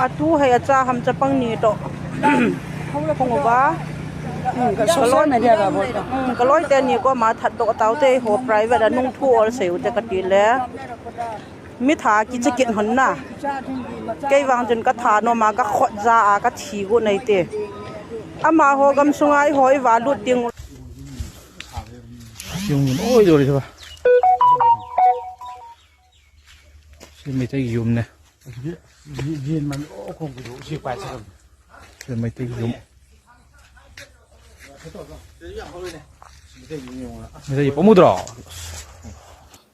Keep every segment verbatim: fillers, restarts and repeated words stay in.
Atu hei acha ham chapang ni to. Phung uva. Ka social media ga bol to. Hmm, ka loi te ni ko ma that to tau te ho private a nung thu ol se u te ka ti le. Mi tha ki chakit hon na. Kei vang chun ka tha no ma ka khot ja a ka thi gu nei te. Ama ho gam sunga i ho i va lut ding. Yung oi do ri ba. Si mi te yum ne. ꯁꯤ ꯃꯩꯇꯩꯒꯤ ꯌꯨꯝ꯫ ꯃꯩꯇꯩꯒꯤ ꯌꯨꯝ ꯌꯦꯡꯉꯣ꯫ ꯃꯩꯇꯩꯒꯤ ꯄꯥꯝꯃꯨꯗ꯭ꯔꯣ?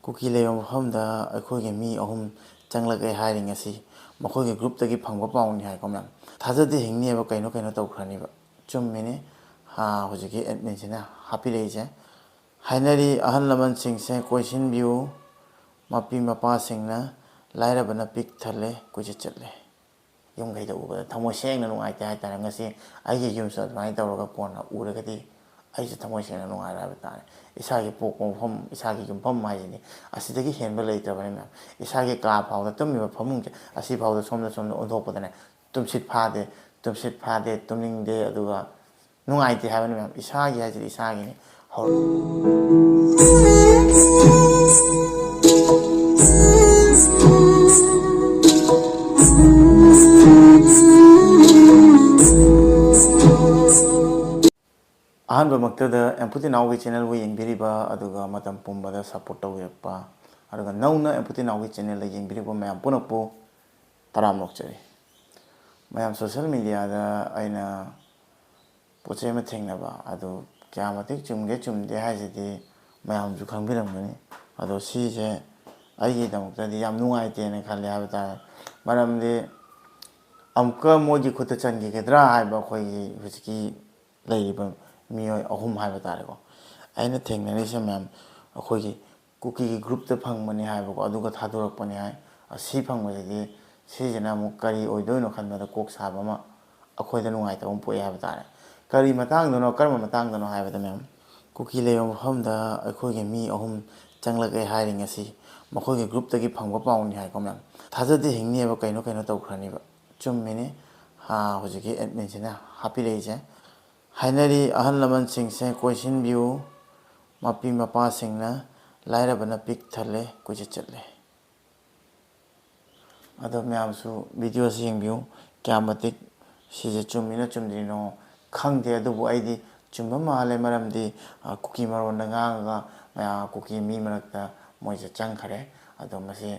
ꯀꯨꯀꯤ ꯂꯩꯕ ꯃꯐꯝꯗ ꯑꯩꯈꯣꯏꯒꯤ ꯃꯤ ꯑꯍꯨꯝ ꯆꯪꯂꯛꯑꯦ ꯍꯥꯏꯔꯤ ꯉꯁꯤ꯫ ꯃꯈꯣꯏꯒꯤ ꯒ꯭ꯔꯨꯞꯇꯒꯤ ꯐꯪꯕ ꯄꯥꯎꯅꯤ ꯍꯥꯏꯀꯣ ꯃꯌꯥꯝ꯫ ꯊꯥꯖꯗꯦ ꯍꯤꯡꯅꯦꯕ ꯀꯩꯅꯣ ꯀꯩꯅꯣ ꯇꯧꯈ꯭ꯔꯅꯤꯕ꯫ ꯆꯨꯝꯃꯤꯅꯦ꯫ ꯍꯥ, ꯍꯧꯖꯤꯛꯀꯤ ꯑꯦꯗꯃꯤꯟꯁꯤꯅ ꯍꯥꯞꯄꯤꯔꯛꯏꯁꯦ꯫ ꯍꯥꯏꯅꯔꯤ ꯑꯍꯜ ꯂꯃꯟꯁꯤꯡꯁꯦ ꯀꯣꯏꯁꯤꯟꯕꯤꯌꯨ꯫ ꯃꯄꯤ ꯃꯄꯥꯁꯤꯡꯅ ꯂꯥꯏꯔꯕꯅ ꯄꯤꯛ ꯊꯜꯂꯦ, ꯀꯣꯏꯆꯠ ꯆꯠꯂꯦ꯫ ꯌꯨꯝꯈꯩꯗ ꯎꯕꯗ ꯊꯃꯣꯏ ꯁꯦꯡꯅ ꯅꯨꯡꯉꯥꯏꯇꯦ ꯍꯥꯏꯇꯥꯔꯦ꯫ ꯉꯁꯤ ꯑꯩꯒꯤ ꯌꯨꯝꯁꯨ ꯑꯗꯨꯃꯥꯏꯅ ꯇꯧꯔꯒ ꯀꯣꯟꯅ ꯎꯔꯒꯗꯤ ꯑꯩꯁꯨ ꯊꯃꯣꯏ ꯁꯦꯡꯅ ꯅꯨꯡꯉꯥꯏꯔꯣꯏ ꯍꯥꯏꯕ ꯇꯥꯔꯦ꯫ ꯏꯁꯥꯒꯤ ꯄꯣꯛꯄ ꯃꯐꯝ, ꯏꯁꯥꯒꯤ ꯌꯨꯝꯐꯝ ꯍꯥꯏꯁꯤꯗꯤ ꯑꯁꯤꯗꯒꯤ ꯍꯦꯟꯕ ꯂꯩꯇ꯭ꯔꯕꯅꯤ ꯃꯌꯥꯝ꯫ ꯏꯁꯥꯒꯤ ꯀꯥ ꯐꯥꯎꯗ, ꯇꯨꯝꯃꯤꯕ ꯐꯃꯨꯡꯁꯦ ꯑꯁꯤ ꯐꯥꯎꯗ ꯁꯣꯝꯗ ꯁꯣꯝꯗ ꯑꯣꯟꯊꯣꯛꯄꯗꯅꯦ ꯇꯨꯝꯁꯤꯠ ꯐꯥꯗꯦ, ꯇꯨꯝꯁꯤꯠ ꯐꯥꯗꯦ, ꯇꯨꯝꯅꯤꯡꯗꯦ, ꯑꯗꯨꯒ ꯅꯨꯡꯉꯥꯏꯇꯦ ꯍꯥꯏꯕꯅꯤ ꯃꯌꯥꯝ꯫ ꯏꯁꯥꯒꯤ ꯍꯥꯏꯁꯤꯗꯤ ꯏꯁꯥꯒꯤꯅꯤ꯫ ꯍꯧꯔꯣ꯫ ꯑꯍꯥꯟꯕꯃꯛꯇꯗ ꯑꯦꯝꯄꯨꯇꯤ ꯅꯥꯎꯒꯤ ꯆꯦꯅꯦꯜꯕꯨ ꯌꯦꯡꯕꯤꯔꯤꯕ ꯑꯗꯨꯒ ꯃꯇꯝ ꯄꯨꯝꯕꯗ ꯁꯞꯄꯣꯔꯠ ꯇꯧꯕꯤꯔꯛꯄ, ꯑꯗꯨꯒ ꯅꯧꯅ ꯑꯦꯝꯄꯨꯇꯤ ꯅꯥꯎꯒꯤ ꯆꯦꯅꯦꯜꯗ ꯌꯦꯡꯕꯤꯔꯤꯕ ꯃꯌꯥꯝ ꯄꯨꯝꯅꯃꯛꯄꯨ ꯇꯔꯥꯝꯅ ꯑꯣꯛꯆꯔꯤ꯫ ꯃꯌꯥꯝ, ꯁꯣꯁꯦꯜ ꯃꯦꯗꯤꯌꯥꯗ ꯑꯩꯅ ꯄꯣꯠ ꯆꯩ ꯑꯃ ꯊꯦꯡꯅꯕ ꯑꯗꯨ ꯀꯌꯥ ꯃꯇꯤꯛ ꯆꯨꯝꯒꯦ ꯆꯨꯝꯗꯦ ꯍꯥꯏꯁꯤꯗꯤ ꯃꯌꯥꯝꯁꯨ ꯈꯪꯕꯤꯔꯝꯒꯅꯤ꯫ ꯑꯗꯣ ꯁꯤꯁꯦ ꯑꯩꯒꯤꯗꯃꯛꯇꯗꯤ ꯌꯥꯝ ꯅꯨꯡꯉꯥꯏꯇꯦꯅ ꯈꯜꯂꯦ ꯍꯥꯏꯕ ꯇꯥꯔꯦ꯫ ꯃꯔꯝꯗꯤ ꯑꯃꯨꯛꯀ ꯃꯣꯏꯒꯤ ꯈꯨꯠꯇ ꯆꯟꯈꯤꯒꯗ꯭ꯔꯥ ꯍꯥꯏꯕ ꯑꯩꯈꯣꯏꯒꯤ ꯍꯧꯖꯤꯛꯀꯤ ꯂꯩꯔꯤꯕ ꯃꯤꯑꯣꯏ ꯑꯍꯨꯝ ꯍꯥꯏꯕ ꯇꯥꯔꯦꯀꯣ꯫ ꯑꯩꯅ ꯊꯦꯡꯅꯔꯤꯁꯦ ꯃꯌꯥꯝ, ꯑꯩꯈꯣꯏꯒꯤ ꯀꯨꯀꯤꯒꯤ ꯒ꯭ꯔꯨꯞꯇ ꯐꯪꯕꯅꯤ ꯍꯥꯏꯕꯀꯣ, ꯑꯗꯨꯒ ꯊꯥꯗꯣꯔꯛꯄꯅꯤ ꯍꯥꯏ꯫ ꯑꯁꯤ ꯐꯪꯕꯁꯤꯗꯤ ꯁꯤꯁꯤꯅ ꯑꯃꯨꯛ ꯀꯔꯤ ꯑꯣꯏꯗꯣꯏꯅꯣ ꯈꯟꯕꯗ ꯀꯣꯛ ꯁꯥꯕ ꯑꯃ ꯑꯩꯈꯣꯏꯗ ꯅꯨꯡꯉꯥꯏꯇꯕ ꯑꯃ ꯄꯣꯛꯑꯦ ꯍꯥꯏꯕ ꯇꯥꯔꯦ꯫ ꯀꯔꯤ ꯃꯇꯥꯡꯗꯅꯣ, ꯀꯔꯝꯕ ꯃꯇꯥꯡꯗꯅꯣ ꯍꯥꯏꯕꯗ ꯃꯌꯥꯝ, ꯀꯨꯀꯤ ꯂꯩꯕ ꯃꯐꯝꯗ ꯑꯩꯈꯣꯏꯒꯤ ꯃꯤ ꯑꯍꯨꯝ ꯆꯪꯂꯛꯑꯦ ꯍꯥꯏꯔꯤ ꯉꯁꯤ꯫ ꯃꯈꯣꯏꯒꯤ ꯒ꯭ꯔꯨꯞꯇꯒꯤ ꯐꯪꯕ ꯄꯥꯎꯅꯤ ꯍꯥꯏꯀꯣ ꯃꯌꯥꯝ꯫ ꯊꯥꯖꯗꯦ ꯍꯤꯡꯅꯦꯕ ꯀꯩꯅꯣ ꯀꯩꯅꯣ ꯇꯧꯈ꯭ꯔꯅꯤꯕ꯫ ꯆꯨꯝꯃꯤꯅꯤ꯫ ꯍꯥ, ꯍꯧꯖꯤꯛꯀꯤ ꯑꯦꯗꯃꯤꯟꯁꯤꯅ ꯍꯥꯞꯄꯤꯔꯛꯏꯁꯦ꯫ ꯍꯥꯏꯅꯔꯤ ꯑꯍꯜ ꯂꯃꯟꯁꯤꯡꯁꯦ ꯀꯣꯏꯁꯤꯟꯕꯤꯌꯨ, ꯃꯄꯤ ꯃꯄꯥꯁꯤꯡꯅ ꯂꯥꯏꯔꯕꯅ ꯄꯤꯛ ꯊꯜꯂꯦ, ꯀꯣꯏꯆꯠ ꯆꯠꯂꯦ꯫ ꯑꯗꯣ ꯃꯌꯥꯝꯁꯨ ꯚꯤꯗꯤꯑꯣꯁꯤ ꯌꯦꯡꯕꯤꯌꯨ, ꯀꯌꯥꯝ ꯃꯇꯤꯛ ꯁꯤꯁꯦ ꯆꯨꯝꯃꯤꯅꯣ ꯆꯨꯝꯗ꯭ꯔꯤꯅꯣ ꯈꯪꯗꯦ, ꯑꯗꯨꯕꯨ ꯑꯩꯗꯤ ꯆꯨꯝꯕ ꯃꯥꯜꯂꯦ꯫ ꯃꯔꯝꯗꯤ, ꯑ, ꯀꯨꯀꯤ ꯃꯔꯣꯟꯗ ꯉꯥꯡꯉꯒ ꯃꯌꯥꯝ ꯀꯨꯀꯤ ꯃꯤ ꯃꯔꯛꯇ ꯃꯣꯏꯁꯦ ꯆꯪꯈꯔꯦ꯫ ꯑꯗꯣ ꯃꯁꯤ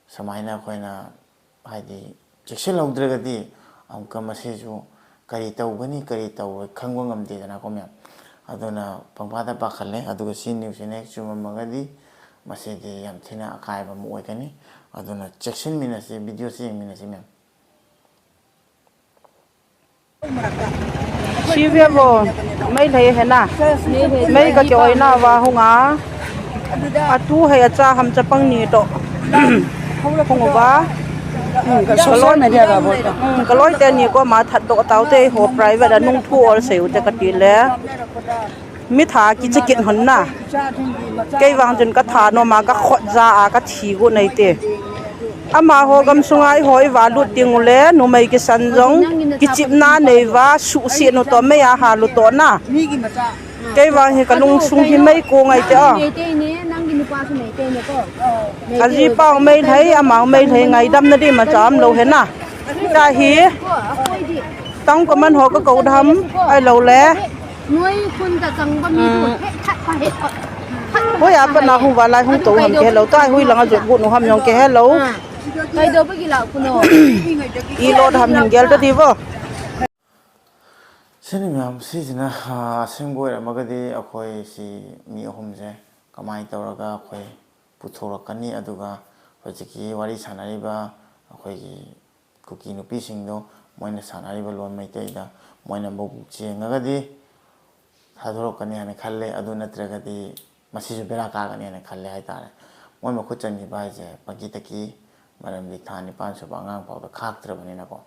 ꯁꯨꯃꯥꯏꯅ ꯑꯩꯈꯣꯏꯅ, ꯍꯥꯏꯗꯤ, ꯆꯦꯛꯁꯤꯜꯍꯧꯗ꯭ꯔꯒꯗꯤ ꯑꯃꯨꯛꯀ ꯃꯁꯤꯁꯨ ꯀꯔꯤ ꯇꯧꯒꯅꯤ ꯀꯔꯤ ꯇꯧꯔꯣꯏ ꯈꯪꯕ ꯉꯝꯗꯦꯗꯅꯀꯣ ꯃꯌꯥꯝ꯫ ꯑꯗꯨꯅ ꯄꯪꯄꯥꯗ ꯄꯥꯈꯠꯂꯦ꯫ ꯑꯗꯨꯒ ꯁꯤ ꯅ꯭ꯌꯨꯁꯁꯤꯅ ꯍꯦꯛ ꯆꯨꯝꯃꯝꯃꯒꯗꯤ ꯃꯁꯤꯗꯤ ꯌꯥꯝ ꯊꯤꯅ ꯑꯀꯥꯏꯕ ꯑꯃ ꯑꯣꯏꯒꯅꯤ꯫ ꯑꯗꯨꯅ ꯆꯦꯛꯁꯤꯟꯃꯤꯟꯅꯁꯤ, ꯚꯤꯗꯤꯑꯣꯁꯤ ꯌꯦꯡꯃꯤꯟꯅꯁꯤ ꯃꯌꯥꯝ꯫ ꯁꯤꯕꯦꯕꯣ, ꯃꯩ ꯂꯩ ꯍꯦꯅ? ꯃꯩ ꯀ ꯀ ꯑꯣꯏꯅ ꯋꯥ ꯍꯨꯉꯥ? ꯑꯇꯨ ꯍꯩ ꯑꯆꯥ ꯍꯝ ꯆꯄꯪ ꯅꯤ ꯇꯣ꯫ ꯍꯨꯉꯨꯕ꯫ ꯎꯝ, ꯀ ꯁꯣꯁꯦꯜ ꯃꯦꯗꯤꯌꯥꯗ ꯕꯣꯠꯇꯣ꯫ ꯎꯝ, ꯀ ꯂꯣꯏ ꯇꯦꯅꯤ ꯀꯣ ꯃꯥ ꯊꯠꯇꯣ ꯇꯥꯎ ꯇꯦ ꯍꯣ ꯄ꯭ꯔꯥꯏꯚꯦꯠ ꯑ ꯅꯨꯡ ꯊꯨ ꯑꯣꯜ ꯁꯦ ꯎ ꯇꯦ ꯀ ꯇꯤ ꯂꯦ꯫ ꯃꯤꯊꯥ ꯀꯤ ꯆꯤꯀꯤꯠ ꯍꯨꯟꯅ꯫ ꯀꯩ ꯋꯥꯡꯖꯤꯟ ꯀ ꯊꯥ ꯅꯣ ꯃꯥ ꯀ ꯈꯣꯠ ꯖꯥ ꯑ ꯀ ꯊꯤ ꯒꯨ ꯅꯩ ꯇꯦ꯫ ꯑꯃ ꯍꯣ ꯒꯝ ꯁꯨꯡꯉꯥꯏ ꯍꯣꯏ ꯋꯥ ꯂꯨꯠ ꯇꯤꯡꯉꯨ ꯂꯦ, ꯅꯣꯡꯃꯩ ꯀꯤ ꯁꯟ ꯖꯣꯡ ꯀꯤ ꯆꯤꯞ ꯅꯥ ꯅꯩ ꯋꯥ ꯁꯨ ꯁꯤ ꯅꯨ ꯇꯣ ꯃꯩ ꯑ ꯍꯥ ꯂꯨ ꯇꯣ ꯅ꯫ ꯀꯩ ꯋꯥꯡ ꯍꯤ ꯀ ꯂꯨꯡ ꯁꯨꯡ ꯍꯤ ꯃꯩ ꯀꯣꯡ ꯉꯥꯏ ꯇꯦ ꯑ꯫ ꯅꯪꯒꯤ ꯅꯨꯄꯥꯁꯨ ꯃꯩꯇꯩꯅꯦꯀꯣ꯫ ꯑꯖꯤ ꯄꯥꯎ ꯃꯩ ꯂꯩ, ꯑꯃꯥꯎ ꯃꯩ ꯂꯩ, ꯉꯥꯏꯗꯝꯅꯗꯤ ꯃꯆꯥ ꯑꯃ ꯂꯧ ꯍꯦꯟꯅ꯫ ꯇꯥꯍꯤ꯫ ꯀꯣ, ꯑꯩꯈꯣꯏꯗꯤ ꯇꯥꯎꯟ ꯀꯃꯟ ꯍꯣ ꯀ ꯀꯧꯗ ꯍꯝ, ꯑꯩ ꯂꯧ ꯂꯦ꯫ ꯅꯣꯏ ꯈꯨꯟꯗ ꯆꯪꯕ ꯃꯤꯗꯨ ꯎꯝ꯫ ꯍꯦꯛ ꯊꯠꯄ, ꯍꯦꯛ ꯊꯠꯄ ꯍꯣꯏ, ꯑꯄ ꯍꯥꯏꯌꯦ꯫ ꯅꯥꯍꯨ ꯋꯥ ꯂꯥꯏ ꯍꯨꯝ ꯑꯗꯨ ꯇꯧ ꯍꯝ ꯀꯦ ꯀꯩꯗꯧꯕꯒꯤ ꯂꯧ, ꯇꯥ ꯍꯨꯏ ꯂꯪ ꯑ ꯖꯨꯠ ꯕꯨꯠ ꯅꯨ ꯍꯝ ꯌꯣꯡ ꯀꯦ ꯍꯦ ꯂꯧ꯫ ꯑꯥ꯫ ꯀꯩꯗꯧꯕꯒꯤ ꯂꯥꯛꯄꯅꯣ? ꯏ ꯂꯣꯠ ꯍꯝ ꯍꯤꯡꯒꯦꯜ ꯇ ꯗꯤꯕꯣ꯫ ꯁꯤꯅꯤ ꯃꯌꯥꯝ, ꯁꯤꯁꯤꯅ, ꯑ, ꯑꯁꯦꯡꯕ ꯑꯣꯏꯔꯝꯃꯒꯗꯤ ꯑꯩꯈꯣꯏ ꯁꯤ ꯃꯤ ꯑꯍꯨꯝꯁꯦ ꯀꯃꯥꯏꯅ ꯇꯧꯔꯒ ꯑꯩꯈꯣꯏ ꯄꯨꯊꯣꯔꯛꯀꯅꯤ? ꯑꯗꯨꯒ ꯍꯧꯖꯤꯛꯀꯤ ꯋꯥꯔꯤ ꯁꯥꯟꯅꯔꯤꯕ ꯑꯩꯈꯣꯏꯒꯤ ꯀꯨꯀꯤ ꯅꯨꯄꯤꯁꯤꯡꯗꯣ ꯃꯣꯏꯅ ꯁꯥꯟꯅꯔꯤꯕ ꯂꯣꯟ ꯃꯩꯇꯩꯗ ꯃꯣꯏꯅ ꯃꯕꯨꯛ ꯆꯦꯡꯉꯒꯗꯤ ꯊꯥꯗꯣꯔꯛꯀꯅꯤ ꯍꯥꯏꯅ ꯈꯜꯂꯦ꯫ ꯑꯗꯨ ꯅꯠꯇ꯭ꯔꯒꯗꯤ ꯃꯁꯤꯁꯨ ꯕꯦꯔꯥ ꯀꯥꯒꯅꯤ ꯍꯥꯏꯅ ꯈꯜꯂꯦ ꯍꯥꯏꯇꯥꯔꯦ꯫ ꯃꯣꯏ ꯃꯈꯨꯠ ꯆꯟꯈꯤꯕ ꯍꯥꯏꯁꯦ ꯄꯪꯀꯤ ꯇꯛꯀꯤ, ꯃꯔꯝꯗꯤ ꯊꯥ ꯅꯤꯄꯥꯟ ꯁꯨꯕ ꯑꯉꯥꯡ ꯐꯥꯎꯗ ꯈꯥꯛꯇ꯭ꯔꯕꯅꯤꯅꯀꯣ꯫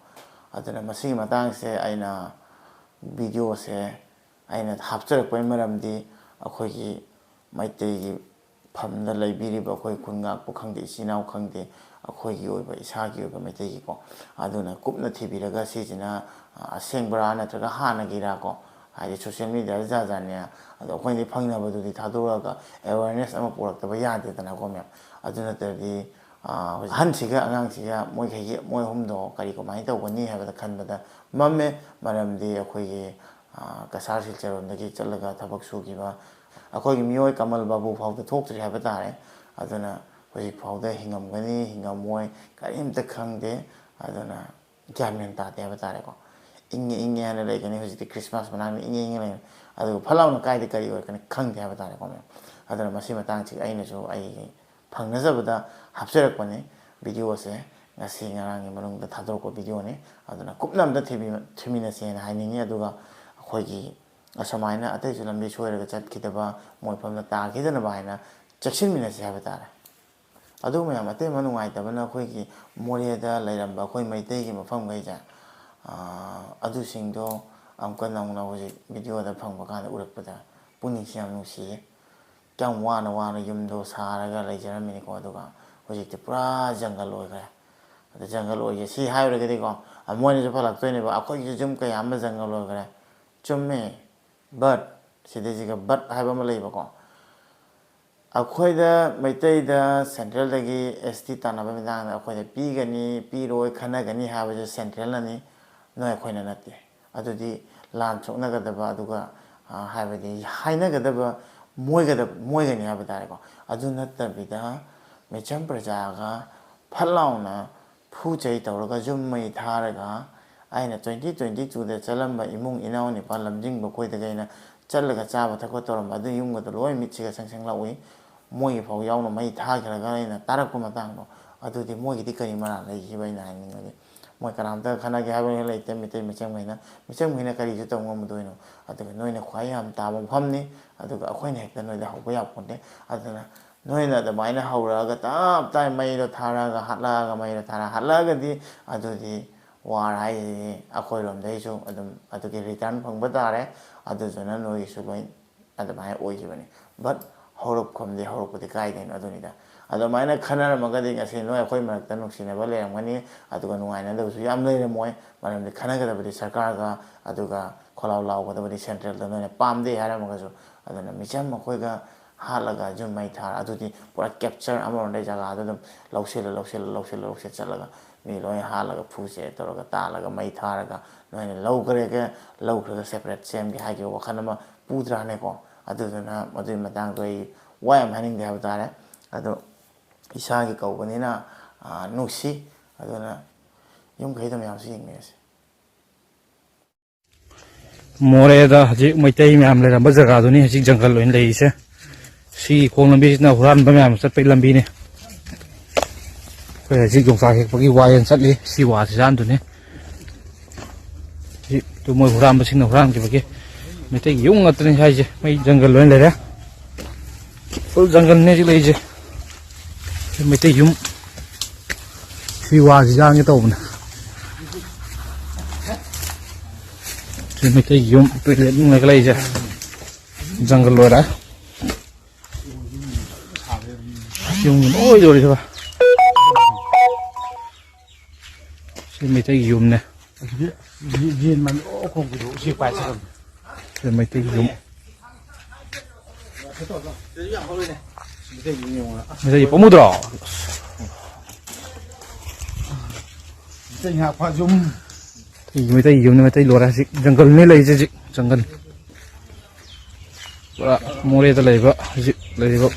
ꯑꯗꯨꯅ ꯃꯁꯤꯒꯤ ꯃꯇꯥꯡꯁꯦ ꯑꯩꯅ ꯚꯤꯗꯤꯑꯣꯁꯦ ꯑꯩꯅ ꯍꯥꯞꯆꯔꯛꯄꯒꯤ ꯃꯔꯝꯗꯤ ꯑꯩꯈꯣꯏꯒꯤ ꯃꯩꯇꯩꯒꯤ ꯐꯝꯗ ꯂꯩꯕꯤꯔꯤꯕ ꯑꯩꯈꯣꯏ ꯈꯨꯟ ꯉꯥꯛꯄ ꯈꯪꯗꯦ, ꯏꯆꯤꯟ ꯏꯅꯥꯎ ꯈꯪꯗꯦ, ꯑꯩꯈꯣꯏꯒꯤ ꯑꯣꯏꯕ, ꯏꯁꯥꯒꯤ ꯑꯣꯏꯕ ꯃꯩꯇꯩꯒꯤꯀꯣ, ꯑꯗꯨꯅ ꯀꯨꯞꯅ ꯊꯤꯕꯤꯔꯒ ꯁꯤꯁꯤꯅ, ꯑ, ꯑꯁꯦꯡꯕꯔꯥ ꯅꯠꯇ꯭ꯔꯒ ꯍꯥꯟꯅꯒꯤꯔꯥꯀꯣ, ꯍꯥꯏꯗꯤ social mediaꯗ ꯖꯥꯠ ꯖꯥꯠꯅꯦ, ꯑꯗꯣ ꯑꯩꯈꯣꯏꯅꯗꯤ ꯐꯪꯅꯕꯗꯨꯗꯤ ꯊꯥꯗꯣꯔꯛꯑꯒ awareness ꯑꯃ ꯄꯨꯔꯛꯇꯕ ꯌꯥꯗꯦꯗꯅꯀꯣ ꯃꯌꯥꯝ꯫ ꯑꯗꯨ ꯅꯠꯇ꯭ꯔꯗꯤ, ꯑ, ꯍꯧꯖꯤꯛ ꯑꯍꯟꯁꯤꯒ ꯑꯉꯥꯡꯁꯤꯒ ꯃꯣꯏꯈꯩꯒꯤ, ꯃꯣꯏ ꯑꯍꯨꯝꯗꯣ ꯀꯔꯤ ꯀꯃꯥꯏꯅ ꯇꯧꯒꯅꯤ ꯍꯥꯏꯕꯗ ꯈꯟꯕꯗ ꯃꯝꯃꯦ꯫ ꯃꯔꯝꯗꯤ ꯑꯩꯈꯣꯏꯒꯤ, ꯑ, ꯀꯁꯥꯔ ꯁꯤꯜꯆꯔ ꯔꯣꯝꯗꯒꯤ ꯆꯠꯂꯒ ꯊꯕꯛ ꯁꯨꯈꯤꯕ ꯑꯩꯈꯣꯏꯒꯤ ꯃꯤꯑꯣꯏ ꯀꯃꯜ ꯕꯥꯕꯨ ꯐꯥꯎꯗ ꯊꯣꯛꯇ꯭ꯔꯤ ꯍꯥꯏꯕ ꯇꯥꯔꯦ꯫ ꯑꯗꯨꯅ ꯍꯧꯖꯤꯛ ꯐꯥꯎꯗ ꯍꯤꯡꯉꯝꯒꯅꯤ ꯍꯤꯡꯉꯝꯃꯣꯏ ꯀꯔꯤꯝꯇ ꯈꯪꯗꯦ꯫ ꯑꯗꯨꯅ ꯒ꯭ꯌꯥꯟ ꯃꯦꯟ ꯇꯥꯗꯦ ꯍꯥꯏꯕ ꯇꯥꯔꯦꯀꯣ꯫ ꯏꯪꯉꯦ ꯏꯪꯉꯦ ꯍꯥꯏꯅ ꯂꯩꯒꯅꯤ꯫ ꯍꯧꯖꯤꯛꯇꯤ ꯈ꯭ꯔꯤꯁꯃꯥꯁ ꯃꯅꯥꯛꯅ ꯏꯪꯉꯦ ꯏꯪꯉꯦ ꯂꯩꯔꯦ꯫ ꯑꯗꯨꯒ ꯐꯠ ꯂꯥꯎꯅ ꯀꯥꯏꯗ ꯀꯔꯤ ꯑꯣꯏꯔꯛꯀꯅꯤ ꯈꯪꯗꯦ ꯍꯥꯏꯕ ꯇꯥꯔꯦꯀꯣ ꯃꯌꯥꯝ꯫ ꯑꯗꯨꯅ ꯃꯁꯤ ꯃꯇꯥꯡꯁꯤ ꯑꯩꯅꯁꯨ ꯑꯩꯒꯤ ꯐꯪꯅꯖꯕꯗ ꯍꯥꯞꯆꯔꯛꯄꯅꯤ ꯚꯤꯗꯤꯑꯣꯁꯦ꯫ ꯉꯁꯤ ꯉꯔꯥꯡꯒꯤ ꯃꯅꯨꯡꯗ ꯊꯥꯗꯣꯔꯛꯄ ꯚꯤꯗꯤꯑꯣꯅꯤ꯫ ꯑꯗꯨꯅ ꯀꯨꯞꯅ ꯑꯝꯇ ꯊꯤꯕꯤ-, ꯊꯤꯃꯤꯟꯅꯁꯦꯅ ꯍꯥꯏꯅꯤꯡꯉꯤ꯫ ꯑꯗꯨꯒ ꯑꯩꯈꯣꯏꯒꯤ ꯑꯁꯨꯃꯥꯏꯅ ꯑꯇꯩꯁꯨ ꯂꯝꯕꯤ ꯁꯣꯏꯔꯒ ꯆꯠꯈꯤꯗꯕ, ꯃꯣꯏ ꯐꯝꯗ ꯇꯥꯈꯤꯗꯅꯕ ꯍꯥꯏꯅ ꯆꯦꯛꯁꯤꯟꯃꯤꯟꯅꯁꯤ ꯍꯥꯏꯕ ꯇꯥꯔꯦ꯫ ꯑꯗꯨ ꯃꯌꯥꯝ ꯑꯇꯩ ꯑꯃ ꯅꯨꯡꯉꯥꯏꯇꯕꯅ ꯑꯩꯈꯣꯏꯒꯤ ꯃꯣꯔꯦꯗ ꯂꯩꯔꯝꯕ ꯑꯩꯈꯣꯏ ꯃꯩꯇꯩꯒꯤ ꯃꯐꯝꯈꯩꯁꯦ, ꯑꯥ, ꯑꯗꯨꯁꯤꯡꯗꯣ ꯑꯃꯨꯛꯀ ꯅꯧꯅ ꯍꯧꯖꯤꯛ ꯚꯤꯗꯤꯑꯣꯗ ꯐꯪꯕ ꯀꯥꯟꯗ ꯎꯔꯛꯄꯗ ꯄꯨꯛꯅꯤꯡꯁꯦ ꯌꯥꯝ ꯅꯨꯡꯁꯤꯌꯦ꯫ ꯀꯌꯥꯝ ꯋꯥꯅ ꯋꯥꯅ ꯌꯨꯝꯗꯣ ꯁꯥꯔꯒ ꯂꯩꯖꯔꯝꯃꯤꯅꯤꯀꯣ, ꯑꯗꯨꯒ ꯍꯧꯖꯤꯛꯇꯤ ꯄꯨꯔꯥ ꯖꯪꯒꯜ ꯑꯣꯏꯈ꯭ꯔꯦ꯫ ꯑꯗ ꯖꯪꯒꯜ ꯑꯣꯏꯒꯦ ꯁꯤ ꯍꯥꯏꯔꯨꯔꯒꯗꯤꯀꯣ, ꯑ, ꯃꯣꯏꯅꯁꯨ ꯄꯜꯂꯛꯇꯣꯏꯅꯦꯕ, "ꯑꯩꯈꯣꯏꯒꯤꯁꯨ ꯌꯨꯝ ꯀꯌꯥ ꯑꯃ ꯖꯪꯒꯜ ꯑꯣꯏꯈ꯭ꯔꯦ"꯫ ꯆꯨꯝꯃꯦ, but ꯁꯤꯗꯩꯁꯤꯒ but ꯍꯥꯏꯕ ꯑꯃ ꯂꯩꯕꯀꯣ꯫ ꯑꯩꯈꯣꯏꯗ ꯃꯩꯇꯩꯗ ꯁꯦꯟꯇ꯭ꯔꯦꯜꯗꯒꯤ ꯑꯦꯁ ꯇꯤ ꯇꯥꯟꯅꯕ ꯃꯇꯥꯡꯗ ꯑꯩꯈꯣꯏꯗ ꯄꯤꯒꯅꯤ ꯄꯤꯔꯣꯏ ꯈꯟꯅꯒꯅꯤ ꯍꯥꯏꯕꯁꯦ ꯁꯦꯟꯇ꯭ꯔꯦꯜꯅꯅꯤ, ꯅꯣꯏ ꯑꯩꯈꯣꯏꯅ ꯅꯠꯇꯦ꯫ ꯑꯗꯨꯗꯤ ꯂꯥꯟ ꯁꯣꯛꯅꯒꯗꯕ, ꯑꯗꯨꯒ, ꯑ, ꯍꯥꯏꯕꯗꯤ ꯍꯥꯏꯅꯒꯗꯕ ꯃꯣꯏꯒꯗꯕ, ꯃꯣꯏꯒꯅꯤ ꯍꯥꯏꯕ ꯇꯥꯔꯦꯀꯣ꯫ ꯑꯗꯨ ꯅꯠꯇꯕꯤꯗ ꯃꯤꯆꯝ ꯄ꯭ꯔꯖꯥꯒ ꯐꯠ ꯂꯥꯎꯅ ꯐꯨ ꯆꯩ ꯇꯧꯔꯒ ꯌꯨꯝ ꯃꯩ ꯊꯥꯔꯒ, ꯑꯩꯅ twenty twenty twoꯗ ꯆꯠꯂꯝꯕ ꯏꯃꯨꯡ ꯏꯅꯥꯎ ꯅꯤꯄꯥ ꯂꯝꯖꯤꯡꯕ ꯈꯣꯏꯗꯒꯤ ꯑꯩꯅ ꯆꯠꯂꯒ ꯆꯥꯕ ꯊꯛꯄ ꯇꯧꯔꯝꯕ ꯑꯗꯨ ꯌꯨꯝꯒꯗꯣ ꯂꯣꯏ ꯃꯤꯠꯁꯤꯒ ꯁꯪ ꯁꯪ ꯂꯥꯎꯏ꯫ ꯃꯣꯏꯒꯤ ꯐꯥꯎ ꯌꯥꯎꯅ ꯃꯩ ꯊꯥꯈ꯭ꯔꯒ ꯑꯩꯅ ꯇꯥꯔꯛꯄ ꯃꯇꯥꯡꯗꯣ, ꯑꯗꯨꯗꯤ ꯃꯣꯏꯒꯤꯗꯤ ꯀꯔꯤ ꯃꯔꯥꯜ ꯂꯩꯈꯤꯕ? ꯑꯩꯅ ꯍꯥꯏꯅꯤꯡꯕꯗꯤ ꯃꯣꯏ ꯀꯅꯥꯝꯇ ꯈꯠꯅꯒꯦ ꯍꯥꯏꯕ ꯂꯩꯇꯦ꯫ ꯃꯤꯇꯩ ꯃꯤꯆꯝꯈꯩꯅ, ꯃꯤꯆꯝꯈꯩꯅ ꯀꯔꯤꯁꯨ ꯇꯧ ꯉꯝꯃꯗꯣꯏꯅꯣ? ꯑꯗꯨꯒ ꯅꯣꯏꯅ ꯈ꯭ꯋꯥꯏ ꯌꯥꯝ ꯇꯥꯕ ꯃꯐꯝꯅꯤ, ꯑꯗꯨꯒ ꯑꯩꯈꯣꯏꯅ ꯍꯦꯛꯇ ꯅꯣꯏꯗ ꯍꯧꯕ ꯌꯥꯄꯣꯟꯇꯦ꯫ ꯑꯗꯨꯅ ꯅꯣꯏꯅ ꯑꯗꯨꯃꯥꯏꯅ ꯍꯧꯔꯛꯑꯒ ꯇꯞ ꯇꯥꯏ ꯃꯩꯗꯣ ꯊꯥꯔꯛꯑꯒ ꯍꯥꯠꯂꯛꯑꯒ, ꯃꯩꯗꯣ ꯊꯥꯔꯛꯑ ꯍꯥꯠꯂꯛꯑꯒꯗꯤ, ꯑꯗꯨꯗꯤ ꯋꯥꯔ ꯍꯥꯏꯁꯤꯗꯤ ꯑꯩꯈꯣꯏꯔꯣꯝꯗꯩꯁꯨ ꯑꯗꯨꯝ ꯑꯗꯨꯒꯤ ꯔꯤꯇꯔꯟ ꯐꯪꯕ ꯇꯥꯔꯦ꯫ ꯑꯗꯨꯗꯨꯅ ꯅꯣꯏꯒꯤꯁꯨ ꯂꯣꯏ ꯑꯗꯨꯃꯥꯏꯅ ꯑꯣꯏꯈꯤꯕꯅꯤ꯫ But ꯍꯧꯔꯛꯐꯝꯗꯤ, ꯍꯧꯔꯛꯄꯗꯤ ꯀꯥꯏꯗꯩꯅꯣ? ꯑꯗꯨꯅꯤꯗ꯫ ꯑꯗꯨꯃꯥꯏꯅ ꯈꯟꯅꯔꯝꯃꯒꯗꯤ ꯉꯁꯤ ꯅꯣꯏ ꯑꯩꯈꯣꯏ ꯃꯔꯛꯇ ꯅꯨꯡꯁꯤꯅꯕ ꯂꯩꯔꯝꯒꯅꯤ, ꯑꯗꯨꯒ ꯅꯨꯡꯉꯥꯏꯅꯗꯕꯁꯨ ꯌꯥꯝ ꯂꯩꯔꯝꯃꯣꯏ꯫ ꯃꯔꯝꯗꯤ ꯈꯟꯅꯒꯗꯕꯗꯤ ꯁꯔꯀꯥꯔꯒ ꯑꯗꯨꯒ ꯈꯣꯜꯂꯥꯎ ꯂꯥꯎꯒꯗꯕꯗꯤ ꯁꯦꯟꯇ꯭ꯔꯦꯜꯗ, ꯅꯣꯏꯅ ꯄꯥꯝꯗꯦ ꯍꯥꯏꯔꯝꯃꯒꯁꯨ꯫ ꯑꯗꯨꯅ ꯃꯤꯆꯝ ꯑꯩꯈꯣꯏꯒ ꯍꯥꯠꯂꯒ ꯌꯨꯝ ꯃꯩ ꯊꯥꯔ, ꯑꯗꯨꯗꯤ ꯄꯨꯔꯥ ꯀꯦꯞꯆꯔ ꯑꯃꯔꯣꯝꯗꯩ ꯖꯒꯥꯗꯣ ꯑꯗꯨꯝ ꯂꯧꯁꯤꯜꯂ, ꯂꯧꯁꯤꯜꯂ, ꯂꯧꯁꯤꯜꯂ, ꯂꯧꯁꯤꯜ ꯆꯠꯂꯒ ꯃꯤ ꯂꯣꯏ ꯍꯥꯠꯂꯒ, ꯐꯨꯁꯦ ꯇꯧꯔꯒ, ꯇꯥꯜꯂꯒ, ꯃꯩ ꯊꯥꯔꯒ, ꯅꯣꯏꯅ ꯂꯧꯈ꯭ꯔꯦꯒ, ꯂꯧꯈ꯭ꯔꯒ ꯁꯦꯄꯔꯦꯠ ꯁꯦꯝꯒꯦ ꯍꯥꯏꯈꯤꯕ ꯋꯥꯈꯜ ꯑꯃ ꯄꯨꯗ꯭ꯔꯥꯅꯦꯀꯣ? ꯑꯗꯨꯗꯨꯅ ꯃꯗꯨꯒꯤ ꯃꯇꯥꯡꯗꯣ ꯑꯩ ꯋꯥ ꯌꯥꯝ ꯍꯥꯏꯅꯤꯡꯗꯦ ꯍꯥꯏꯕ ꯇꯥꯔꯦ꯫ ꯑꯗꯣ ꯏꯁꯥꯒꯤ ꯀꯧꯕꯅꯤꯅ, ꯑꯥ, ꯅꯨꯡꯁꯤ꯫ ꯑꯗꯨꯅ ꯌꯨꯝ ꯀꯩꯗ ꯃꯌꯥꯝꯁꯨ ꯌꯦꯡꯃꯤꯟꯅꯁꯤ꯫ ꯃꯣꯔꯦꯗ ꯍꯧꯖꯤꯛ ꯃꯩꯇꯩ ꯃꯌꯥꯝ ꯂꯩꯔꯝꯕ ꯖꯒꯥꯗꯨꯅꯤ ꯍꯧꯖꯤꯛ ꯖꯪꯒꯜ ꯑꯣꯏꯅ ꯂꯩꯔꯤꯁꯦ꯫ ꯁꯤꯒꯤ ꯈꯣꯡ ꯂꯝꯕꯤꯁꯤꯅ ꯍꯨꯔꯥꯟꯕ ꯃꯌꯥꯝ ꯆꯠꯄꯒꯤ ꯂꯝꯕꯤꯅꯤ꯫ ꯑꯩꯈꯣꯏ ꯍꯧꯖꯤꯛ ꯌꯣꯡꯆꯥꯛ ꯍꯦꯛꯄꯒꯤ ꯋꯥꯌꯦꯜ ꯆꯠꯂꯤ꯫ ꯁꯤ ꯋꯥꯁꯤ ꯖꯥꯟꯗꯨꯅꯤ꯫ ꯁꯤ ꯇꯨ ꯃꯣꯏ ꯍꯨꯔꯥꯟꯕꯁꯤꯡꯅ ꯍꯨꯔꯥꯟꯈꯤꯕꯒꯤ꯫ ꯃꯩꯇꯩꯒꯤ ꯌꯨꯝ ꯉꯥꯛꯇꯅꯤ ꯍꯥꯏꯁꯦ꯫ ꯃꯩ ꯖꯪꯒꯜ ꯂꯣꯏꯅ ꯂꯩꯔꯦ꯫ ꯐꯨꯜ ꯖꯪꯒꯜꯅꯦ ꯍꯧꯖꯤꯛ ꯂꯩꯔꯤꯁꯦ꯫ ꯁꯤ ꯃꯩꯇꯩ ꯌꯨꯝ꯫ ꯁꯤ ꯋꯥꯁꯤ ꯌꯥꯟꯒꯦ ꯇꯧꯕꯅꯦ꯫ ꯁꯤ ꯃꯩꯇꯩ ꯌꯨꯝ, ꯇꯣꯏꯂꯦꯠ ꯅꯨꯡꯂꯦꯠꯀ ꯂꯩꯔꯤꯁꯦ꯫ ꯖꯪꯒꯜ ꯑꯣꯏꯔꯦ꯫ ꯌꯨꯝ ꯂꯣꯏ ꯂꯣꯏꯔꯦ ꯁꯤꯕ꯫ ꯁꯤ ꯃꯩꯇꯩꯒꯤ ꯌꯨꯝꯅꯦ꯫ ꯑꯁꯤꯗꯤ ꯌꯦ-, ꯌꯦꯟ ꯃꯥꯟꯕ ꯑꯣ ꯈꯣꯡꯕꯤꯗꯣ ꯎꯆꯦꯛ ꯄꯥꯏ ꯆꯠꯈ꯭ꯔꯕꯅꯤ꯫ ꯁꯤ ꯃꯩꯇꯩꯒꯤ ꯌꯨꯝ꯫ ꯃꯩꯇꯩꯒꯤ ꯄꯥꯝꯃꯨꯗ꯭ꯔꯣ? ꯃꯩꯇꯩ ꯉꯥ ꯐꯥ ꯌꯨꯝ꯫ ꯃꯩꯇꯩꯒꯤ, ꯃꯩꯇꯩꯒꯤ ꯌꯨꯝꯅꯦ, ꯃꯩꯇꯩ ꯂꯣꯏꯔꯦ ꯍꯧꯖꯤꯛ꯫ ꯖꯪꯒꯜꯅꯦ ꯂꯩꯔꯤꯁꯦ ꯍꯧꯖꯤꯛ, ꯖꯪꯒꯜ꯫ ꯄꯨꯔꯥ ꯃꯣꯔꯦꯗ ꯂꯩꯕ ꯍꯧꯖꯤꯛ ꯂꯩꯔꯤꯕ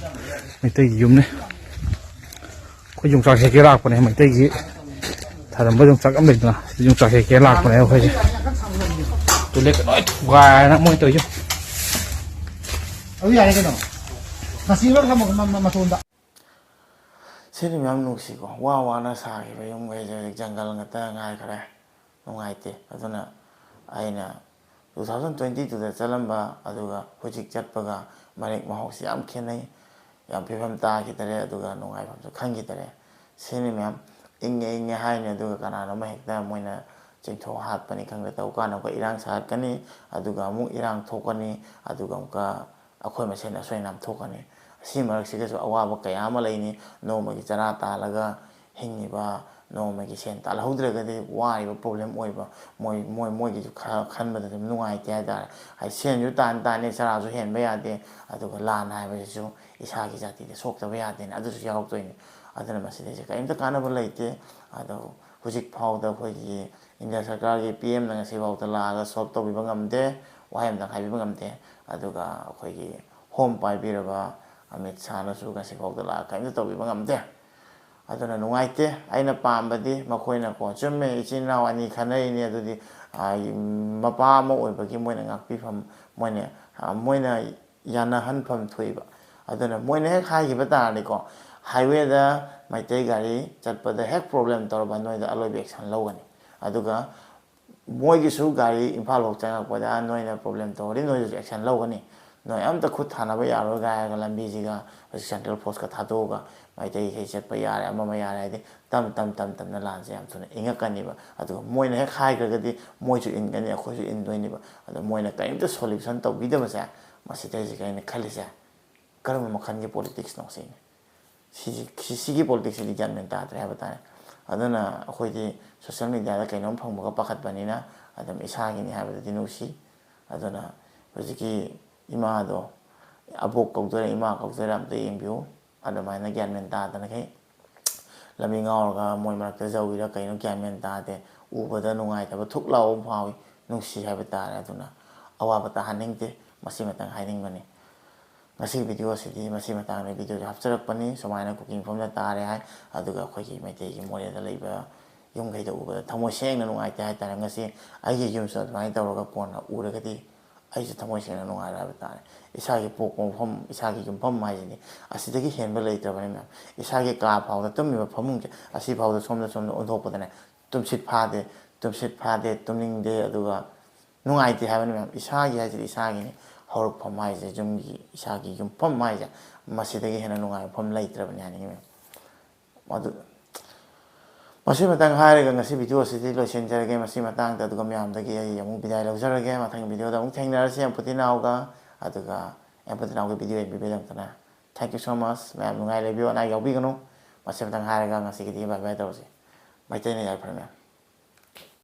ꯃꯩꯇꯩꯒꯤ ꯌꯨꯝꯅꯤ꯫ ꯑꯩꯈꯣꯏ ꯌꯣꯡꯆꯥꯛ ꯍꯦꯛꯀꯦ ꯂꯥꯛꯄꯅꯦ, ꯃꯩꯇꯩꯒꯤ ꯊꯥꯔꯝꯕ ꯌꯣꯡꯆꯥꯛ ꯑꯃ ꯂꯩꯗꯅ, ꯌꯣꯡꯆꯥꯛ ꯍꯦꯛꯀꯦ ꯂꯥꯛꯄꯅꯦ ꯑꯩꯈꯣꯏꯁꯦ꯫ ꯇꯣꯏꯂꯦꯠꯀ ꯂꯣꯏ ꯊꯨꯒꯥꯏꯔꯦꯅ ꯃꯣꯏ ꯇꯧꯔꯤꯁꯦ꯫ ꯑꯗꯨ ꯌꯥꯔꯦ ꯀꯩꯅꯣ, ꯃꯁꯤ ꯂꯣꯏ ꯊꯝꯃꯣ ꯃ-, ꯃ-, ꯃꯇꯣꯟꯗ꯫ ꯁꯤꯅꯤ ꯃꯌꯥꯝ ꯅꯨꯡꯁꯤꯀꯣ, ꯋꯥ ꯋꯥꯅ ꯁꯥꯈꯤꯕ ꯌꯨꯝꯈꯩꯁꯦ ꯍꯧꯖꯤꯛ ꯖꯪꯒꯜ ꯉꯥꯛꯇ ꯉꯥꯏꯈ꯭ꯔꯦ꯫ ꯅꯨꯡꯉꯥꯏꯇꯦ꯫ ꯑꯗꯨꯅ ꯑꯩꯅ two thousand twenty twoꯗ ꯆꯠꯂꯝꯕ ꯑꯗꯨꯒ ꯍꯧꯖꯤꯛ ꯆꯠꯄꯒ ꯃꯔꯦꯛ ꯃꯍꯥꯎꯁꯤ ꯌꯥꯝ ꯈꯦꯠꯅꯩ꯫ ꯌꯥꯝ ꯐꯤꯕꯝ ꯇꯥꯈꯤꯗꯔꯦ, ꯑꯗꯨꯒ ꯅꯨꯡꯉꯥꯏꯐꯝꯁꯨ ꯈꯪꯈꯤꯗꯔꯦ꯫ ꯁꯤꯅꯤ ꯃꯌꯥꯝ, ꯏꯪꯉꯦ ꯏꯪꯉꯦ ꯍꯥꯏꯅꯤ, ꯑꯗꯨꯒ ꯀꯅꯥꯅꯣꯝꯃ ꯍꯦꯛꯇ ꯃꯣꯏꯅ ꯆꯤꯡꯊꯣꯛ ꯍꯥꯠꯄꯅꯤ ꯈꯪꯗꯦ ꯇꯧ ꯀꯥꯟꯗ ꯑꯃꯨꯛꯀ ꯏꯔꯥꯡ ꯁꯥꯒꯠꯀꯅꯤ, ꯑꯗꯨꯒ ꯑꯃꯨꯛ ꯏꯔꯥꯡ ꯊꯣꯛꯀꯅꯤ, ꯑꯗꯨꯒ ꯑꯃꯨꯛꯀ ꯑꯩꯈꯣꯏ ꯃꯁꯦꯟ ꯑꯁꯣꯏ ꯑꯉꯥꯝ ꯊꯣꯛꯀꯅꯤ꯫ ꯑꯁꯤ ꯃꯔꯛꯁꯤꯗꯁꯨ ꯑꯋꯥꯕ ꯀꯌꯥ ꯑꯃ ꯂꯩꯅꯤ꯫ ꯅꯣꯡꯃꯒꯤ ꯆꯔꯥ ꯇꯥꯜꯂꯒ ꯍꯤꯡꯉꯤꯕ, ꯅꯣꯡꯃꯒꯤ ꯁꯦꯟ ꯇꯥꯜꯍꯧꯗ꯭ꯔꯒꯗꯤ ꯋꯥꯔꯤꯕ problem ꯑꯣꯏꯕ, ꯃꯣꯏ, ꯃꯣꯏ, ꯃꯣꯏꯒꯤꯁꯨ ꯈ-, ꯈꯟꯕꯗ ꯑꯗꯨꯝ ꯅꯨꯡꯉꯥꯏꯇꯦ ꯍꯥꯏꯇꯥꯔꯦ꯫ ꯍꯥꯏꯗꯤ ꯁꯦꯟꯁꯨ ꯇꯥꯟ ꯇꯥꯟꯅꯤ, ꯆꯔꯥꯁꯨ ꯍꯦꯟꯕ ꯌꯥꯗꯦ, ꯑꯗꯨꯒ ꯂꯥꯟ ꯍꯥꯏꯕꯁꯤꯁꯨ ꯏꯁꯥꯒꯤ ꯖꯥꯇꯤꯗ ꯁꯣꯛꯇꯕ ꯌꯥꯗꯦꯅ ꯑꯗꯨꯁꯨ ꯌꯥꯎꯔꯛꯇꯣꯏꯅꯤ꯫ ꯑꯗꯨꯅ ꯃꯁꯤꯗꯩꯁꯦ ꯀꯔꯤꯝꯇ ꯀꯥꯟꯅꯕ ꯂꯩꯇꯦ꯫ ꯑꯗꯣ ꯍꯧꯖꯤꯛ ꯐꯥꯎꯗ ꯑꯩꯈꯣꯏꯒꯤ ꯏꯟꯗꯤꯌꯥ ꯁꯔꯀꯥꯔꯒꯤ P M ꯅ ꯉꯁꯤ ꯐꯥꯎꯗ ꯂꯥꯛꯑꯒ solve ꯇꯧꯕꯤꯕ ꯉꯝꯗꯦ, ꯋꯥꯍꯩ ꯑꯃꯇꯪ ꯍꯥꯏꯕꯤꯕ ꯉꯝꯗꯦ꯫ ꯑꯗꯨꯒ ꯑꯩꯈꯣꯏꯒꯤ home ꯄꯥꯏꯕꯤꯔꯕ ꯑꯃꯤꯠ ꯁꯥꯍꯅꯁꯨ ꯉꯁꯤ ꯐꯥꯎꯗ ꯂꯥꯛꯑꯒ ꯀꯔꯤꯝꯇ ꯇꯧꯕꯤꯕ ꯉꯝꯗꯦ꯫ ꯑꯗꯨꯅ ꯅꯨꯡꯉꯥꯏꯇꯦ꯫ ꯑꯩꯅ ꯄꯥꯝꯕꯗꯤ ꯃꯈꯣꯏꯅꯀꯣ, ꯆꯨꯝꯃꯦ, ꯏꯆꯤꯟ ꯏꯅꯥꯎ ꯑꯅꯤ ꯈꯟꯅꯔꯤꯅꯤ, ꯑꯗꯨꯗꯤ, ꯑ, ꯃꯄꯥ ꯑꯃ ꯑꯣꯏꯕꯒꯤ ꯃꯣꯏꯅ ꯉꯥꯛꯄꯤꯐꯝ, ꯃꯣꯏꯅ, ꯑ, ꯃꯣꯏꯅ ꯌꯥꯅꯍꯟꯐꯝ ꯊꯣꯛꯏꯕ꯫ ꯑꯗꯨꯅ ꯃꯣꯏꯅ ꯍꯦꯛ ꯍꯥꯏꯈꯤꯕ ꯇꯥꯔꯗꯤꯀꯣ, highway ꯗ ꯃꯩꯇꯩ ꯒꯥꯔꯤ ꯆꯠꯄꯗ ꯍꯦꯛ problem ꯇꯧꯔꯕ, ꯅꯣꯏꯗ ꯑꯂꯣꯏꯕ action ꯂꯧꯒꯅꯤ꯫ ꯑꯗꯨꯒ ꯃꯣꯏꯒꯤꯁꯨ ꯒꯥꯔꯤ ꯏꯝꯐꯥꯜ ꯐꯥꯎ ꯆꯪꯉꯛꯄꯗ ꯅꯣꯏꯅ problem ꯇꯧꯔꯗꯤ ꯅꯣꯏꯗꯁꯨ action ꯂꯧꯒꯅꯤ꯫ ꯅꯣꯏ ꯑꯝꯇ ꯈꯨꯠ ꯊꯥꯅꯕ ꯌꯥꯔꯣꯏ ꯍꯥꯏꯔꯒ ꯂꯝꯕꯤꯁꯤꯒ ꯍꯧꯖꯤꯛ central force ꯀ ꯊꯥꯗꯣꯛꯑꯒ ꯃꯩꯇꯩꯈꯩ ꯆꯠꯄ ꯌꯥꯔꯦ, ꯑꯃ ꯑꯃ ꯌꯥꯔꯦ ꯍꯥꯏꯗꯤ ꯇꯞ ꯇꯞ ꯇꯞ ꯇꯞꯅ ꯂꯥꯟꯁꯦ ꯌꯥꯝ ꯊꯨꯅ ꯏꯪꯉꯛꯀꯅꯤꯕ꯫ ꯑꯗꯨꯒ ꯃꯣꯏꯅ ꯍꯦꯛ ꯍꯥꯏꯈ꯭ꯔꯒꯗꯤ ꯃꯣꯏꯁꯨ ꯏꯟꯒꯅꯤ, ꯑꯩꯈꯣꯏꯁꯨ ꯏꯟꯗꯣꯏꯅꯤꯕ꯫ ꯑꯗꯣ ꯃꯣꯏꯅ ꯀꯔꯤꯝꯇ solution ꯇꯧꯕꯤꯗꯕꯁꯦ, ꯃꯁꯤꯗꯩꯁꯤꯗ ꯑꯩꯅ ꯈꯜꯂꯤꯁꯦ, ꯀꯔꯝꯕ ꯃꯈꯜꯒꯤ politics ꯅꯣ ꯁꯤꯅꯤ꯫ ꯁꯤꯁꯤ-, ꯁꯤ-, ꯁꯤꯒꯤ politics ꯁꯤꯗꯤ ꯒ꯭ꯌꯥꯟ ꯃꯦꯟ ꯇꯥꯗ꯭ꯔꯦ ꯍꯥꯏꯕ ꯇꯥꯔꯦ꯫ ꯑꯗꯨꯅ ꯑꯩꯈꯣꯏꯗꯤ social media ꯗ ꯀꯩꯅꯣꯝ ꯐꯪꯕꯒ ꯄꯥꯈꯠꯄꯅꯤꯅ ꯑꯗꯨꯝ ꯏꯁꯥꯒꯤꯅꯤ ꯍꯥꯏꯕꯗꯗꯤ ꯅꯨꯡꯁꯤ꯫ ꯑꯗꯨꯅ ꯍꯧꯖꯤꯛꯀꯤ ꯏꯃꯥꯗꯣ, ꯑꯕꯣꯛ ꯀꯧꯗꯣꯏꯔꯥ ꯏꯃꯥ ꯀꯧꯗꯣꯏꯔꯥ ꯑꯝꯇ ꯌꯦꯡꯕꯤꯌꯨ꯫ ꯑꯗꯨꯃꯥꯏꯅ ꯒ꯭ꯌꯥꯟ ꯃꯦꯟ ꯇꯥꯗꯅꯈꯩ ꯂꯝꯕꯤ ꯉꯥꯎꯔꯒ ꯃꯣꯏ ꯃꯔꯛꯇ ꯌꯧꯔꯤꯔꯥ ꯀꯩꯅꯣ ꯒ꯭ꯌꯥꯟ ꯃꯦꯟ ꯇꯥꯗꯦ꯫ ꯎꯕꯗ ꯅꯨꯡꯉꯥꯏꯇꯕ ꯊꯨꯛ ꯂꯥꯎꯕ ꯑꯃ ꯐꯥꯎꯏ꯫ ꯅꯨꯡꯁꯤ ꯍꯥꯏꯕ ꯇꯥꯔꯦ꯫ ꯑꯗꯨꯅ ꯑꯋꯥꯕ ꯇꯥꯍꯟꯅꯤꯡꯗꯦ꯫ ꯃꯁꯤꯃꯇꯪ ꯍꯥꯏꯅꯤꯡꯕꯅꯤ꯫ ꯉꯁꯤꯒꯤ video ꯑꯁꯤꯗꯤ ꯃꯁꯤ ꯃꯇꯥꯡꯗ video ꯁꯦ ꯍꯥꯞꯆꯔꯛꯄꯅꯤ꯫ ꯁꯨꯃꯥꯏꯅ ꯀꯨꯀꯤ ꯃꯐꯝꯗ ꯇꯥꯔꯦ ꯍꯥꯏ, ꯑꯗꯨꯒ ꯑꯩꯈꯣꯏꯒꯤ ꯃꯩꯇꯩꯒꯤ ꯃꯣꯔꯦꯗ ꯂꯩꯕ ꯌꯨꯝꯈꯩꯗ ꯎꯕꯗ ꯊꯃꯣꯏ ꯁꯦꯡꯅ ꯅꯨꯡꯉꯥꯏꯇꯦ ꯍꯥꯏꯇꯥꯔꯦ꯫ ꯉꯁꯤ ꯑꯩꯒꯤ ꯌꯨꯝꯁꯨ ꯑꯗꯨꯃꯥꯏꯅ ꯇꯧꯔꯒ ꯀꯣꯟꯅ ꯎꯔꯒꯗꯤ ꯑꯩꯁꯨ ꯊꯃꯣꯏ ꯁꯦꯡꯅ ꯅꯨꯡꯉꯥꯏꯔꯣꯏ ꯍꯥꯏꯕ ꯇꯥꯔꯦ꯫ ꯏꯁꯥꯒꯤ ꯄꯣꯛꯄ ꯃꯐꯝ, ꯏꯁꯥꯒꯤ ꯌꯨꯝꯐꯝ ꯍꯥꯏꯁꯤꯗꯤ ꯑꯁꯤꯗꯒꯤ ꯍꯦꯟꯕ ꯂꯩꯇ꯭ꯔꯕꯅꯤ ꯃꯌꯥꯝ꯫ ꯏꯁꯥꯒꯤ ꯀꯥ ꯐꯥꯎꯗ, ꯇꯨꯝꯃꯤꯕ ꯐꯃꯨꯡꯁꯦ ꯑꯁꯤ ꯐꯥꯎꯗ ꯁꯣꯝꯗ ꯁꯣꯝꯗ ꯑꯣꯟꯊꯣꯛꯄꯗꯅꯦ, ꯇꯨꯝꯁꯤꯠ ꯐꯥꯗꯦ, ꯇꯨꯝꯁꯤꯠ ꯐꯥꯗꯦ, ꯇꯨꯝꯅꯤꯡꯗꯦ, ꯑꯗꯨꯒ ꯅꯨꯡꯉꯥꯏꯇꯦ ꯍꯥꯏꯕꯅꯤ ꯃꯌꯥꯝ꯫ ꯏꯁꯥꯒꯤ ꯍꯥꯏꯁꯤꯗꯤ ꯏꯁꯥꯒꯤꯅꯤ꯫ ꯍꯧꯔꯛꯐꯝ ꯍꯥꯏꯁꯦ, ꯌꯨꯝꯒꯤ ꯏꯁꯥꯒꯤ ꯌꯨꯝꯐꯝ ꯍꯥꯏꯁꯦ, ꯃꯁꯤꯗꯒꯤ ꯍꯦꯟꯅ ꯅꯨꯡꯉꯥꯏꯕ ꯃꯐꯝ ꯂꯩꯇ꯭ꯔꯕꯅꯤ ꯍꯥꯏꯅꯤꯡꯉꯤ ꯃꯌꯥꯝ꯫ ꯑꯗꯨ, ꯃꯁꯤ ꯃꯇꯥꯡ ꯍꯥꯏꯔꯒ ꯉꯁꯤ video ꯑꯁꯤꯗꯤ ꯂꯣꯏꯁꯤꯟꯖꯔꯒꯦ꯫ ꯃꯁꯤ ꯃꯇꯥꯡꯗ ꯑꯗꯨꯒ ꯃꯌꯥꯝꯗꯒꯤ ꯑꯩ ꯑꯃꯨꯛ ꯕꯤꯗꯥꯏ ꯂꯧꯖꯔꯒꯦ꯫ ꯃꯊꯪ video ꯗ ꯑꯃꯨꯛ ꯊꯦꯡꯅꯔꯁꯤ ꯌꯥꯝ ꯐꯨꯇꯤ ꯅꯥꯎꯒ꯫ ꯑꯗꯨꯒ ꯑꯦꯝꯄꯇꯤ ꯅꯥꯎꯒꯤ video ꯌꯦꯡꯕꯤꯕꯒꯤꯗꯃꯛꯇꯅ thank you so much꯫ ꯃꯌꯥꯝ ꯅꯨꯡꯉꯥꯏ ꯂꯩꯕꯤꯌꯨ, ꯑꯅꯥ ꯌꯥꯎꯕꯤꯒꯅꯨ꯫ ꯃꯁꯤꯃꯇꯪ ꯍꯥꯏꯔꯒ ꯉꯁꯤꯒꯤꯗꯤ bye bye ꯇꯧꯔꯁꯤ꯫ ꯃꯩꯇꯩꯅ ꯌꯥꯏꯐꯔꯦ ꯃꯌꯥꯝ꯫